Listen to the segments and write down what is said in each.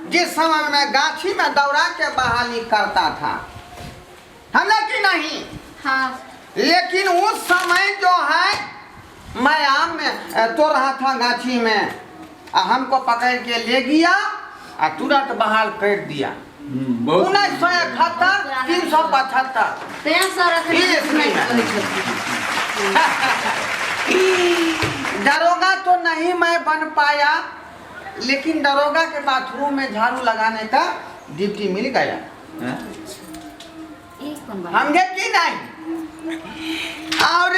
जिस समय मैं गाछी में दौड़ा के बहाली करता था, है कि नहीं? हाँ। लेकिन उस समय जो है मैं आम में तोड़ रहा था गाछी में, आ हमको पकड़ के ले गया आ तुरंत बहाल कर दिया। बहुत 1971 375। तें सर अखन ई नहि है। कहै छथिन। दरोगा तो नहीं मैं बन पाया, लेकिन दरोगा के बाथरूम में झाड़ू लगाने का ड्यूटी मिल गया। हैं? ई कोन बात? समझे कि नहीं? और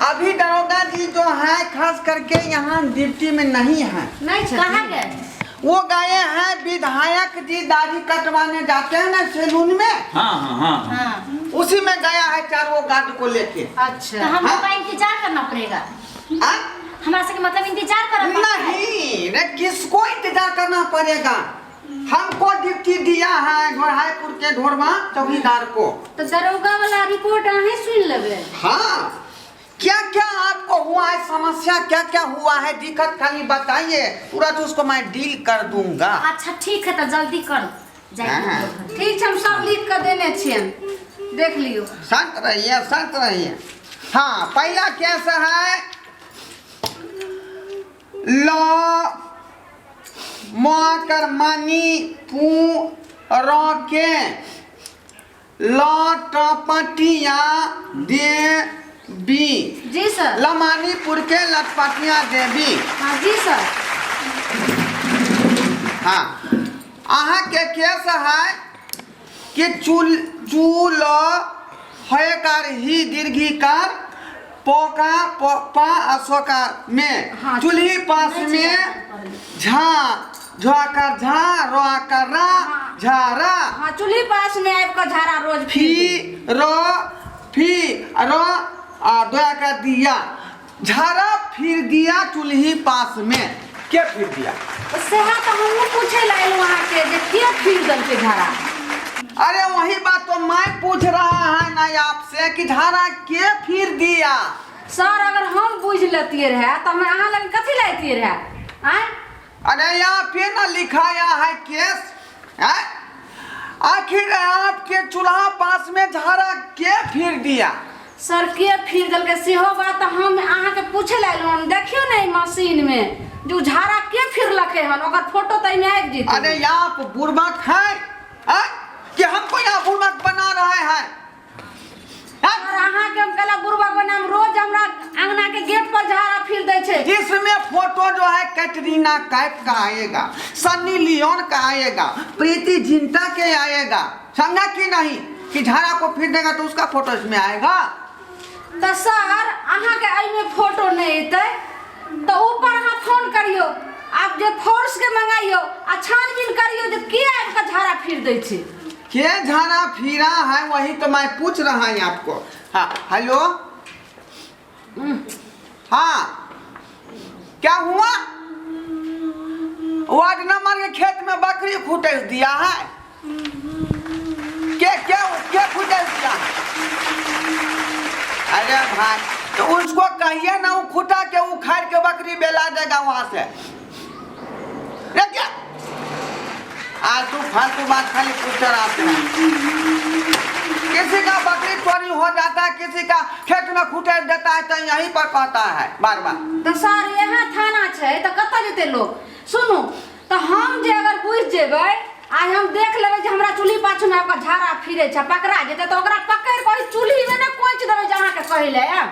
अभी दरोगा जी जो है खास करके यहाँ ड्यूटी में नहीं है। नहि छथिन। कहाँ गए? वो गए हैं, विधायक जी दाढ़ी कटवाने जाते हैं ना सैलून में, हाँ हाँ हाँ हाँ। उसी में गया है चार वो गार्ड को लेके। अच्छा। तो हम हाँ? का इंतजार करना पड़ेगा? आ? हमरा सबके मतलब इंतजार करना पड़ता है। नहीं रे, किसको इंतजार करना पड़ेगा? हमको ड्यूटी दिया है घोड़ाईपुर के ढोरवा चौकीदार को। तऽ दरोगा वाला रिपोर्ट अहीं सुनि लेबै। हाँ, क्या क्या आपको हुआ है समस्या, क्या क्या हुआ है दिक्कत, खाली बताइए, तुरंत उसको मैं डील कर दूंगा। अच्छा ठीक है, तो जल्दी करो जाइए। हाँ। ठीक छै, हम सब लिख कऽ देने छियनि, देख लियौ। शांत रहिए, शांत रहिए। हाँ, पहला केस है ल कर मानी पू र के लटपटिया देवी। जी सर। लमानीपुर के लटपटिया देवी। हाँ जी सर। हाँ, अहाँ के केस है कि चूल चूल हयकार ही दीर्घिकार पोका पा अशोकार में। हाँ। चूल्ही पास में झा झा झा रो कर रा झारा। हाँ, चूल्ही पास में आबि कऽ झाड़ा रोज फी रो फी रो आ दोया का दिया, झारा फिर दिया चूल्ही पास में, के फिर दिया? सएह तऽ हमहूँ पूछे लए एलहुँ अहाँके जे के फिर देलकै झाड़ा। अरे वही बात तो मैं पूछ रहा है ना आपसे कि झारा के फिर दिया। सर, अगर हम बुझि लेतियै रहए तऽ हम अहाँ लग कथी लए अयतियै रहए आँय? अरे यहाँ पे ना लिखाया है केस है? आखिर आपके चूल्हा पास में झाड़ा के फिर दिया? सर, के फिर देलकै सेहो बात हम अहाँके पूछे लए एलहुँ हन। देखियौ ने एहि मशीनमे जे उ झाड़ा के फिरलकै हन, ओकर फोटो तऽ एहिमे आबि जेतै। अरे आप बुड़बक है, हैं? कि हमको यहाँ बुड़बक बना रहे हैं, हैं? सर, अहाँके हम कहला बुड़बक बनाम? रोज हमरा अंगना के गेट पर झाड़ा फिर दै छै। इसमें फोटो जो है कैटरीना कैफ का आएगा, सन्नी लियोन का आएगा, प्रीति जिंटा के आएगा, समझा कि नहीं? कि झाड़ा को फिर देगा तो उसका फोटो इसमें आएगा। तऽ सर, अहाँके एहिमे फोटो नहि एतै तऽ ऊपर अहाँ फोन करियौ, आब जे फोर्स के मंगाइयौ आ छानबीन करियौ जे के आबि कऽ झाड़ा फिर दै छै। के झाड़ा फिरा है, वही तो मैं पूछ रहा है आपको। हाँ, हेलो, हाँ, क्या हुआ? वार्ड नंबर के खेत में बकरी खुटेस दिया है। के के के खुटेस दिया? अरे भाई, तो उसको कहिए ना, वो खुटा के उखाड़ के बकरी बेला देगा वहां से। रे क्या आलतू फालतू बात खाली पूछते रहते हैं। किसी का बकरी चोरी हो जाता है, किसी का खेत में खुटे देता है तो यहीं पर कहता है बार बार। तऽ सर, यहाँ थाना छै तऽ कतऽ जेतै लोक? सुनू तऽ, हम जे अगर बुझि जेबै, आइ हम देख लेबै जे हमरा चूल्ही पाछूमे आबि कऽ झाड़ा फिरै छै, पकड़ा जेतै तऽ ओकरा पकड़ि कऽ ओहि चूल्हीमे ने कोचि देबै जे अहाँके कहै लए आयब।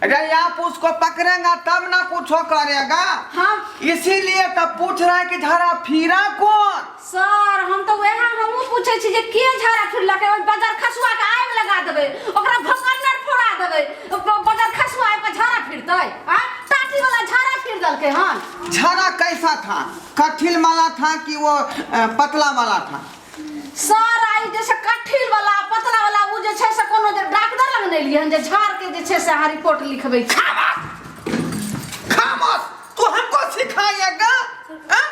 अरे आप उसको पकड़ेगा तब ना कुछ करेगा। हम इसीलिए तो पूछ रहा है कि झाड़ा फिरा कौन? सर, हम तऽ वएह हमहूँ पूछै छी जे के झाड़ा फिरलकै। ओहि बजर खसुआके आगि लगा देबै, ओकरा भोकन्नर फोड़ा देबै। बजर खसुआ आबि कऽ झाड़ा फिरतै? आ टाटी वाला झाड़ा फिर देलकै हन। झाड़ा कैसा था? कठिल वाला था कि वो पतला वाला था? सर, I जे छै कठिल वाला पतला वाला, ओ जे छै से कोनो जे डॉक्टर लग नहि लियै हन जे झाड़ के जे छै से अहाँ रिपोर्ट लिखबै छी। खामोश! तू हमको सिखाएगा, हाँ?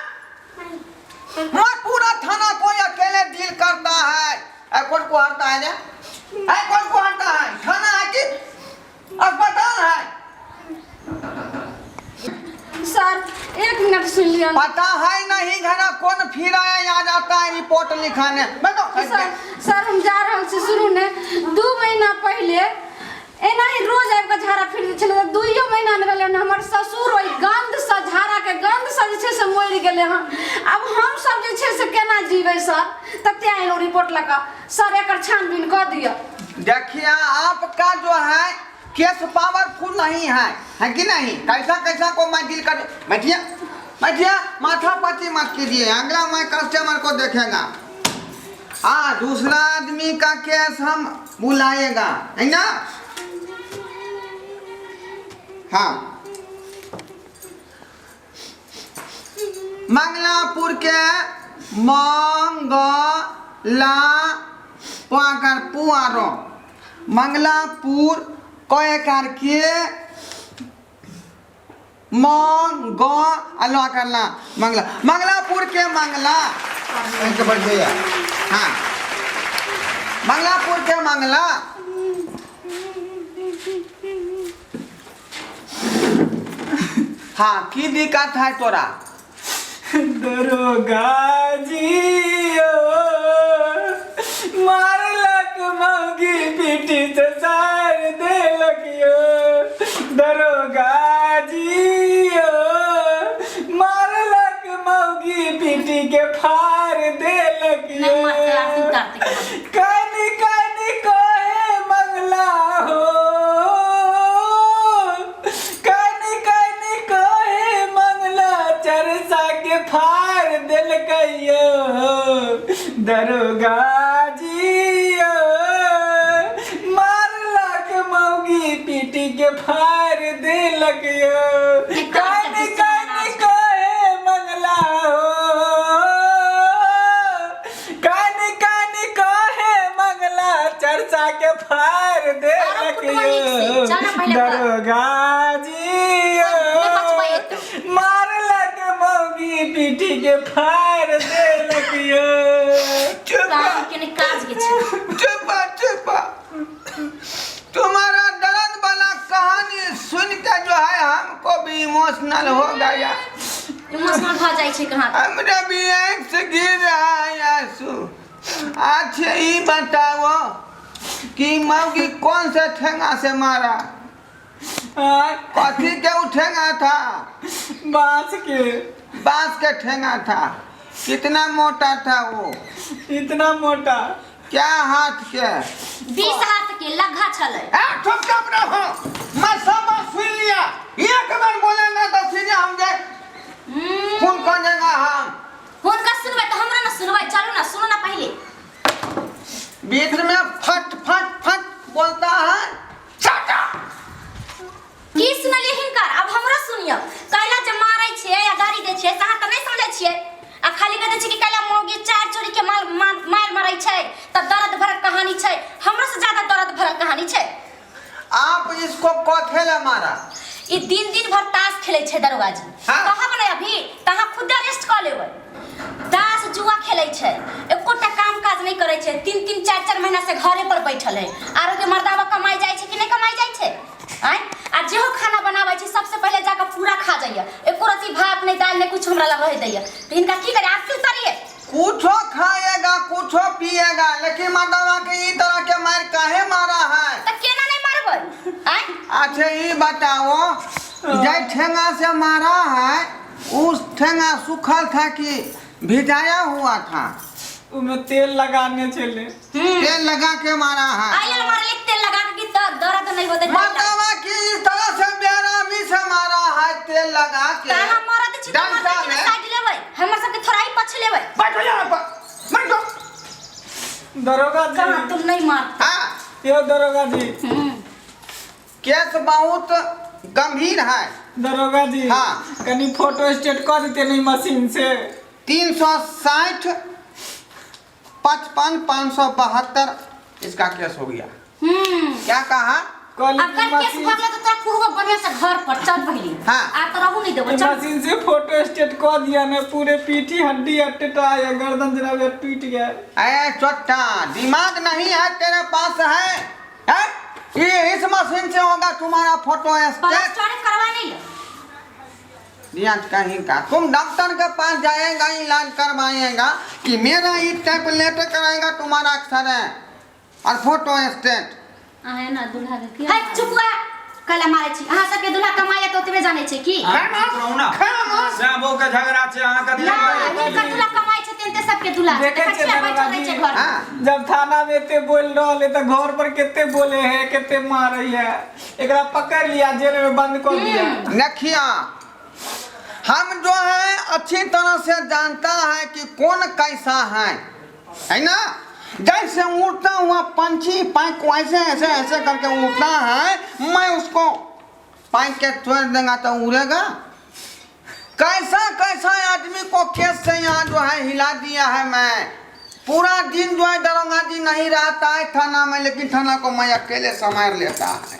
मैं पूरा थाना को अकेले डील करता है। ऐ कौन को हरता है रे? ऐ कौन को हरता है? थाना है कि अस्पताल है? सर, एक मिनट सुन लिअ पता है नहीं घरा कौन फिर आया यहाँ जाता है रिपोर्ट लिखाने बैठो। सर सर, हम जा रहल छी। सुनू ने, 2 महीना पहिले एनाही रोज आबि कऽ झाड़ा फिर दै छलै, तऽ 2 महीना नहि भेलै हन, हमर ससुर ओहि गन्धसँ, झाड़ाके गन्धसँ जे छै से मरि गेलै हन। आब हमसभ जे छै से केना जीबै सर? तऽ तेँ अयलहुँ रिपोर्ट लऽ कऽ। सर, एकर छानबीन कऽ दिअ। देखिए, आपका जो है केस पावरफुल नहीं है, है कि नहीं? कैसा कैसा को मैं डील कर। बैठिए, बैठिए, माथा पति मत कीजिए। अगला मैं कस्टमर को देखेगा। हाँ, दूसरा आदमी का केस हम बुलाएगा, है ना? हाँ, मंगलापुर के मंगला पुआकर पुआरो, मंगलापुर कयकार के मंग अल्लाह करना, मंगला, मंगलापुर के मंगला इनके बढ़ गया। हाँ, मंगलापुर के मंगला। हाँ, की दिक्कत है तोरा? दरोगा जी ओ, मारलक मौगी पीटी से सार देलक यो। दरोगा जी ओ, मारलक मौगी पीटी के फाड़ देलक नहीं यो। मारते, आरती उतारते के। कानी कानी कहे मंगला हो, कानी कानी कहे मंगला, चरसा के फाड़ देलकैयो। दरोगा जी ओ, मारलक मौगी पीटी के फाड़ देलक यो। कानी कानी कहे मंगला हो, कानी कानी कहे मंगला, चर्चा के फाड़ देलक अरे कुटवा नीक से, यो। चल ना पहिले घर। दरोगा जी ओ, नहीं बचबै एतौ। मारलक मौगी पीटी के फाड़ देलक यो। चुप। काम के नहीं काज के छै। चुप, चुप। तुम्हारा दर्द वाला कहानी सुन के जो है हमको भी इमोशनल हो गया। इमोशनल भऽ जाइ छै कहाँ। हमरे भी आँख से गिर रहा है आंसू। अच्छा, ये बताओ कि मौगी कौन से ठेंगा से मारा? हाँ, कथी के उ ठेंगा था? बांस के। बांस के ठेंगा था। कितना मोटा था वो? इतना मोटा। क्या हाथ के? 20 हाथ के लग्घा छलै। ए, चुपचाप रहो। मैं सब बात सुन लिया। एक बार बोलेंगे तो सीधे हम जाए खून कर देगा हम। हुनका सुनबै तऽ हमरा ने सुनबै। चलू ने, सुनू ने पहिले। बीच में फट फट फट बोलता है चाचा। की सुनलियै हिनकर? आब हमरो सुनियौ। कैला जे मारै छियै या गाली दै छियै से अहाँ तऽ नहि समझै छियै आ खाली कहै छियै कि कैला मौगी चार चोरी के माल मार मार मारै छै तऽ दर्द भरल कहानी छै। हमरो से ज्यादा दर्द भरल कहानी छै। आप इसको कथे ला मारा? ई दिन दिन भर ताश खेलै छै दरोगा जी। हाँ। कहब ने अभी तऽ अहाँ खुदे अरेस्ट कऽ लेबै। ताश जुआ खेलै छै, एकोटा काम काज नहि करै छै। तीन तीन चारि चारि महीना से घरे पर बैठल है। आरो के मर्दावा कमाइ जाइ छै कि नहि कमाइ जाइ छै? आँय, आ जेहो खाना बनाबै छै, सबसे पहिले जाकऽ पूरा खा जाइए। एको रत्ती भात नहि, दालि नहि, कुछ हमरा लग रहै दैए। तऽ हिनका की करी? आरती उतारिए। कुछो खाएगा, कुछो पिएगा, लेकिन मर्दवा के ई तरह के मार काहे मारा है? तऽ केना नहि मारबै? आँय। अच्छा, ये बताओ, जय ठेंगा से मारा है, उस ठेंगा सूखल था कि भिजाया हुआ था? उमे तेल लगाने छले। तेल लगा के मारा है? आइ लेल मारले तेल लगा के कि दर्द नहि होतै। मर्दवा की इस तरह से बेरहमी से मारा है तेल लगा के? तऽ अहाँ मरद छी तऽ डंडा मरद के में। साइड लेबै, हमर सबके थोड़ा ही पछ लेबै। बैठो यहाँ पर, बैठो। दरोगा जी। कहाँ तुम नहीं मार। हाँ। यो दरोगा जी। केस बहुत गंभीर है। दरोगा जी। हाँ। कनी फोटो स्टेट कऽ देते नहीं मशीन से? 360, 55, 572 इसका केस हो गया। क्या कहा? कहली अगर कि केस मशीन भऽ गेलै तऽ तोरा खूब बढ़िया से घर पर चल पहिले। हाँ। आ तऽ रहू नहीं देबो, चल। मशीन से फोटो स्टेट कऽ दिया ने, पूरे पीठी हड्डी अटटा या गर्दन जरा टूट गया। अरे चोट्टा, दिमाग नहीं है तेरे पास है, है? ये इस मशीन से होगा तुम्हारा फोटो स्टेट? प्लास्टर करवा नहीं ले। जांच कहीं का तुम डॉक्टर के पास जाएगा, इलाज करवाएगा कि मेरा ये टैबलेट कराएगा तुम्हारा अक्सर है और फोटो स्टेट। अहाँ ना दूल्हा के किया है चुप हुआ कला मारै छी अहाँ सबके दूल्हा कमाइया तऽ ओतबे जानै छै की। खामोश, रहू ना। खामोश। श्याम बहू के झगड़ा छै अहाँ कथी ना हुनकर दूल्हा कमाइ छथिन ते सबके दूल्हा छै। देखै देखै छियै छियै बैठल रहै छै घर हाँ। जब थाना में एते बोल रहल है तऽ घर पर कते बोले है, कते मारे है, एकरा पकड़ लिया, जेल में बंद कर दिया। देखिया, हम जो है अच्छी तरह से जानता है कि कौन कैसा है, है ना? जैसे उड़ता हुआ पंछी पंख को ऐसे ऐसे ऐसे करके उड़ता है, मैं उसको पंख के छोड़ देंगा तो उड़ेगा। कैसा कैसा आदमी को केस से यहाँ जो है हिला दिया है। मैं पूरा दिन जो है दरोगा जी नहीं रहता है थाना में, लेकिन थाना को मैं अकेले संभाल लेता है।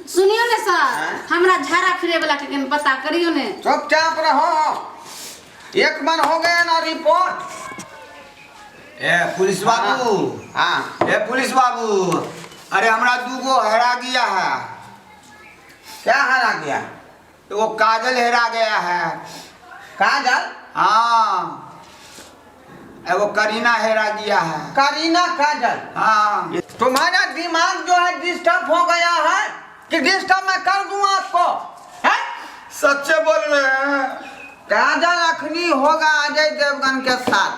सुनियो ने सर, हमरा झाड़ा फिरे वाला के कनी पता करियो ने। चुपचाप रहो, एक बार हो गया ना रिपोर्ट। ए पुलिस बाबू। हाँ। ए पुलिस बाबू, अरे हमरा दूगो हेरा गया है। क्या हरा गया? तो वो काजल हेरा गया है। काजल? हाँ, ए वो करीना हेरा गया है। करीना काजल? हाँ। तुम्हारा दिमाग जो है डिस्टर्ब हो गया है कि डिस्टर्ब मैं कर दूं आपको? है? सच्चे बोल रहे हैं। काजल अखनी होगा अजय देवगन के साथ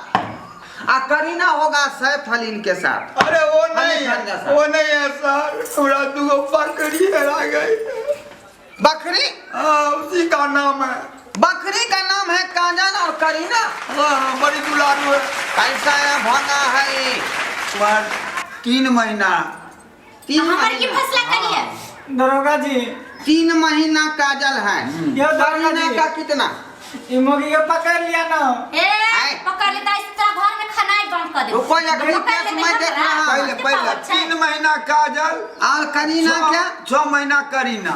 आ करीना होगा सैफ अली के साथ। अरे वो अली नहीं खान है, जैसा। वो नहीं है सर, पूरा दूगो बकरी हेरा गई। बकरी? हाँ, उसी का नाम है। बकरी का नाम है काजल और करीना। हाँ, बड़ी दुलारू है। कैसा है भंगा है। पर 3 महीना। 3 हमर की महीना। फैसला करिए। दरोगा जी। 3 महीना काजल है। यो दरोगा करीना जी। का कितना? ई मोगी के पकड़ लिया ना। ए आए। पकड़ लेता इस तरह घर में खाना ही बंद कर दे। रुको, अखनी पकड़ केस लेते मैं देख हमरा। रहा हूँ। पहले कते पहले पावर छै? 3 महीना काजल और करीना क्या? 6 महीना करीना।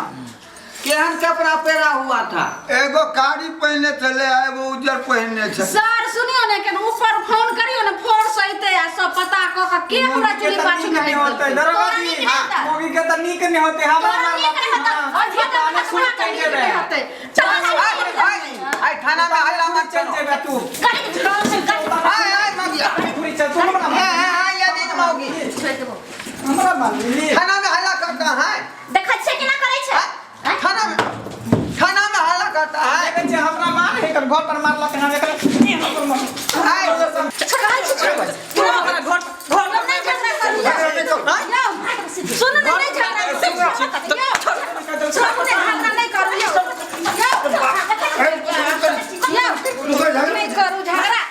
केहन कपड़ा पहरा हुआ था? एगो कारी पहने चले, एगो उज्जर पहने छले। सर सुनियो ने, केन ऊपर फोन करियो ने, फोर्स अइते आ सब पता क क के हमरा मोगी के चूल्ही तऽ पाछू नीक में नहि होतै देलकै। दरोगा तोरा जी। नीक नहि होतै। मोगी के तऽ नीक नहि होतै, हमरा तोरा मारलक। नीक नहि होतै। हाँ, और जे पता नहि तोरा सुनै नीक चलि जेबै। नहि होतै। चल, आय, आय, आय, थाना में हल्ला मत चलि करो। जेबै तू। गाड़ी दे, गाड़ी दे। आय, आय, मगिया। पूरी चल तू हमरा ए, मार। ए, आय, ये दिन मौगी। छोड़ि देबो। हमरा मारली। थाना में हल्ला करता है। देखै छियै केना करै छै? आँय? थाना में, थाना में हल्ला करता है। देखै छियै हमरा मार है, एकर घर पर मारलक हन, एकर यहाँ पर मारलक। आय। तू हमरा घर घर नहि झगड़ा करू यौ। सुनू ने, नहि झगड़ा करू। यौ, सुनू ने, झगड़ा नहि करू यौ। यौ, यौ, नहि करू झगड़ा।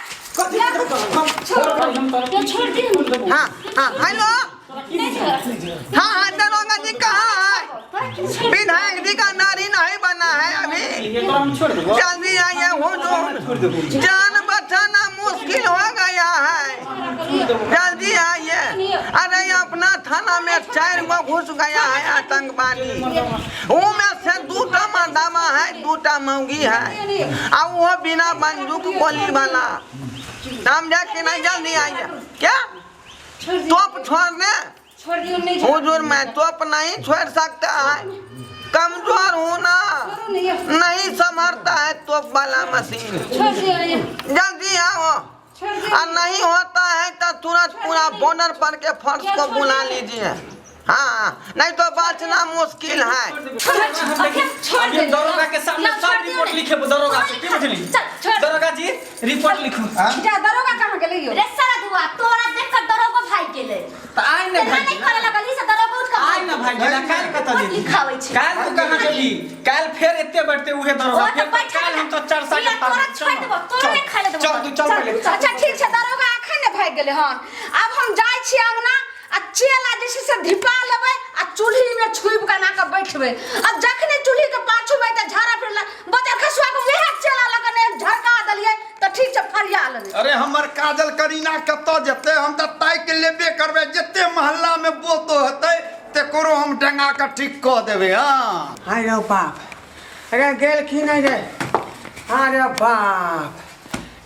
यौ, छोड़ि दियौ। हाँ, हाँ, हेलो। हाँ, हाँ, दरोगा जी कहाँ है? विधायक जी का नारी नहीं बना है अभी। जल्दी आइए हुजूर, जान बचाना मुश्किल हो गया है, जल्दी आइए। अरे अपना थाना में 4 गो घुस गया है आतंकवादी, उनमें से 2 मर्दामा है, 2 मौगी है, और वो बिना बंदूक गोली वाला। समझा कि नहीं? जल्दी आइए। क्या तोप छोड़ने? छोड़ दियौ, नहि हुजूर मैं तोप नहीं छोड़ सकता है, कमजोर हूँ ना, छोड़ू ने यौ। नहीं संभलता है तोप वाला मशीन। छोड़ दियौ यौ। जल्दी आओ, छोड़ दियौ। और नहीं होता है तो तुरंत पूरा बॉर्डर पर के फोर्स को बुला लीजिए। हाँ, नहीं तो बचना मुश्किल है। छोड़ अभी दे। दरोगा के सामने यौ, सब छोड़ दियौ रिपोर्ट ने। लिखेबो दरोगा से, की बुझली? चल, छोड़। दरोगा जी रिपोर्ट लिखू। जा, दरोगा कहाँ गेलै यौ? रे सारा धुआ तोरा देख कर दरोगो भागि गेलै। तऽ आइ ने तेना भागि नहि करऽ लगलही से दरोगो उठि कऽ आइ भागि ने भागि गेलै, काल्हि कतऽ रिपोर्ट जेबही? लिखाबै छै। काल्हि तू कहाँ जेबही? काल्हि फेर एते बैठते उहे दरोगा, ओ तऽ फेर बैठल काल्हि हम तो चरसा के लिअ, तोरा छोड़ि देबो, तोरा नहि खाइ लए देबो। चल तू चल पहिले। अच्छा ठीक छै, दरोगा अखन ने भागि गेलै हन। आब हम जाइ छी अंगना आ चेला जे छै से धिपा लेबै आ चूल्ही में छुपि कऽ एना कऽ बैठबै, आ जखने चूल्ही के पाछू में एतै झाड़ा फिरला बजर खसुआ के वएह चेला लऽ कऽ ने झड़का देलियै तऽ ठीक छै, फरिया लेबै। अरे हमर काजल करीना कतऽ जेतै? हम तऽ ताकि लेबे करबै, जते मोहल्ला में बोतो हेतै तकरो हम डंगा कऽ ठीक कऽ देबै। हाँ। हाय रे बाप, अरे गेलखिन रे। अरे बाप,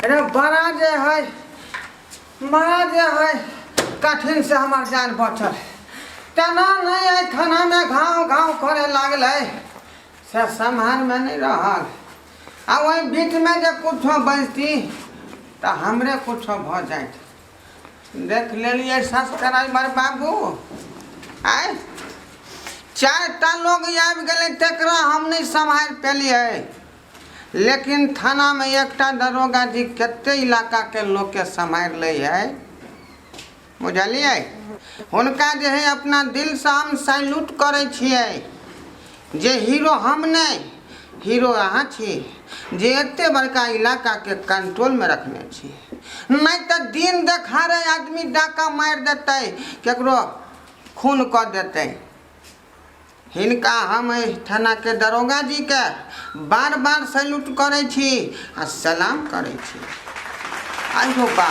अरे बड़ा जे है, बड़ा जे है कठिन से हमार जान बचल। तेना नहीं है थाना में घाव घाव करे लागल है, से सम्हार में नहीं रहल। आ ओहि बीचमे जे कुछो बजती तऽ हमरे कुछो भऽ जाइत। देख लेलियै सब्सक्राइबर बाबू, आँय 4टा लोग आबि गेलै तकरा हम नहि सम्हारि पेलियै, लेकिन थानामे एकटा दरोगा जी कते इलाकाके लोकके सम्हारि लै है, बुझलियै? हुनका जे है अपना दिलसँ हम सैल्यूट करै छियै जे हीरो हम नहि, हीरो अहाँ छी जे एते बड़का इलाकाके कंट्रोलमे रखने छी। नहि तऽ दिन देखारे आदमी डाका मारि देतै, केकरो खून कऽ देतै। हिनका हम एहि थानाके दरोगा जीके बार बार सैल्यूट करै छी आ सलाम करै छी। आइयो बा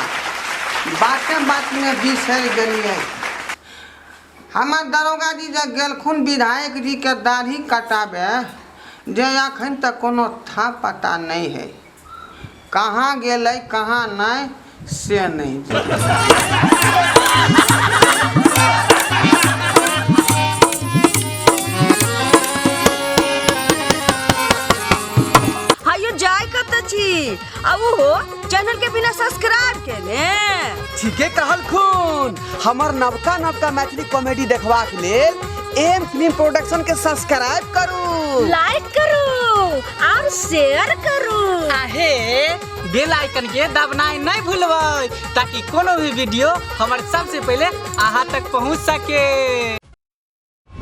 बाते बातमे बिसरि गेलियै, हमर दरोगा जी जे गेलखुन विधायक जीके दाढ़ी कटाबे, जे अखन तक कोनो था पता नहि है, कहाँ गेलै कहाँ नहि से नहि। हायो जाय कतऽ छी आ ओहो चैनल के बिना सब्सक्राइब केने? ठीके कहलखुन, हमर नवका नवका मैथिली कॉमेडी देखबाक लेल एम फिल्म प्रोडक्शन के सब्सक्राइब करू, लाइक करू और शेयर करू। आहे बेल आइकन के दबनाइ नहीं भूलबै ताकि कोनो भी वीडियो हमर सबसे पहले अहाँ तक पहुँच सके।